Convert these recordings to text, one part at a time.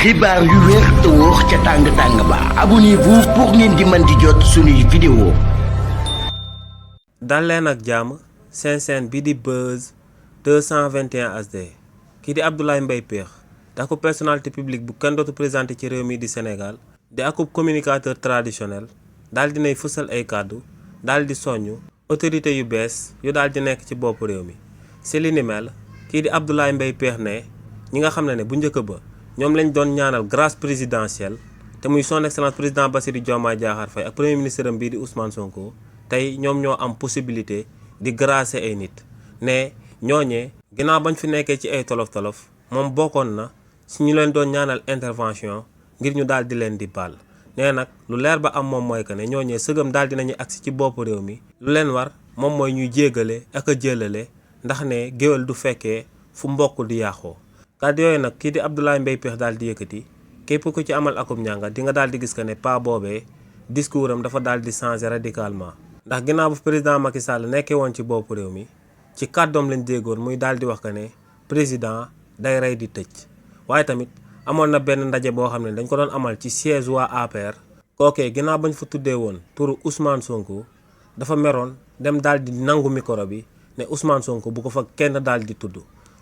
xibaar yu wér te wóor ca tàng-tàng ba abonnez-vous pour ngeen di mën di jot suñuy vidéo. dal leen ak jàmm seen chaîne bi di Buzz 221 HD kii di Abdoulaye Mbaye Pekh di akub personnalité publique bu kenn dootu présenté ci réew mi di Sénégal di akub communicateur traditionnel daal dinay fësal ay kàddu daal di soññ autorité yu bees yu daal di nekk ci bopp réew mi si li ni mel kii di Abdoulaye Mbaye Pekh ne ñi nga xam ne bu njëkk ba ñoom lañ doon ñaanal grâce présidentielle te muy son excellence président Bassirou Diomaye Diakhar Faye ak premier ministre am bii di Ousmane Sonko tey ñoom ñoo am possibilité di gracer ay nit ne ñooñee ginnaaw bañ fi nekkee ci ay tolof-tolof moom bokkoon na si ñu leen doon ñaanal intervention ngir ñu daal di leen di baal nee nag lu leer ba am moom mooy que ne ñooñee sëgëm daal dinañu agsi ci bopp réew mi lu leen war moom mooy ñuy jéggale ak a jëlale ndax ne géwél du fekkee fu mbokk di yàqoo kàddu yooyu nag kii di Abdoulaye Mbaye Pekh daal di yëkkati képp ku ci amal akum njàngat di nga daal di gis que ne pas boobee discours am dafa daal di changer radicalement ndax ginnaaw bu président Macky Sall nekkee woon ci bopp réew mi ci kàddoom lañ déggoon muy daal di wax que ne président day rey di tëj waaye tamit amoon na benn ndaje boo xam ne dañ ko doon amal ci siège waa APR kookee ginnaaw bañ fa tuddee woon turu Ousmane Sonko dafa meroon dem daal di nangu micro bi ne Ousmane Sonko bu ko fa kenn daal di tudd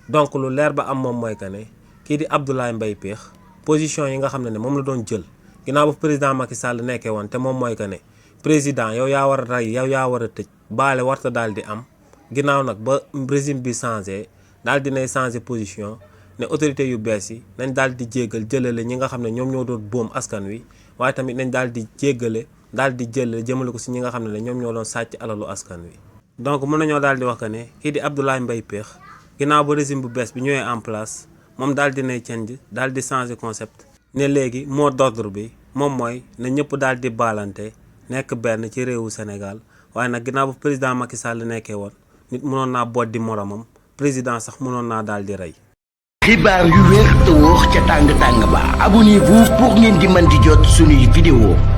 donc lu leer ba am moom mooy que ne kii di Abdoulaye Mbaye Pekh position yi nga xam ne moom la doon jël ginnaaw ba président Macky Sall nekkee woon te moom mooy que ne président yow yaa war a rey yow yaa war a tëj baale warta daal di am ginnaaw nag ba régime bi changé daal di nay changé position ne autorité yu bees yi nañ daal di jéggal jëlale ñi nga xam ne ñoom ñoo doon boom askan wi waaye tamit nañ daal di jéggale daal di jëlale jëmale ko si ñi nga xam ne ñoom ñoo doon sàcc alalu askan wi. donc mën nañoo daal di wax que ne kii di Abdoulaye Mbaye Pekh ginnaaw ba régime bu bees bi ñëwee en place moom daal di nay change daal di changer concept ne léegi mot d'ordre bi moom mooy na ñëpp daal di baalante nekk benn ci réewu Sénégal waaye nag ginnaaw ba président Macky Sall nekkee woon nit mënoon naa boot di moromam président sax mënoon naa daal di rey. xibaar yu wér te wóor ca tàng-tàng ba abonnez-vous pour ngeen di mën di jot suñuy vidéo.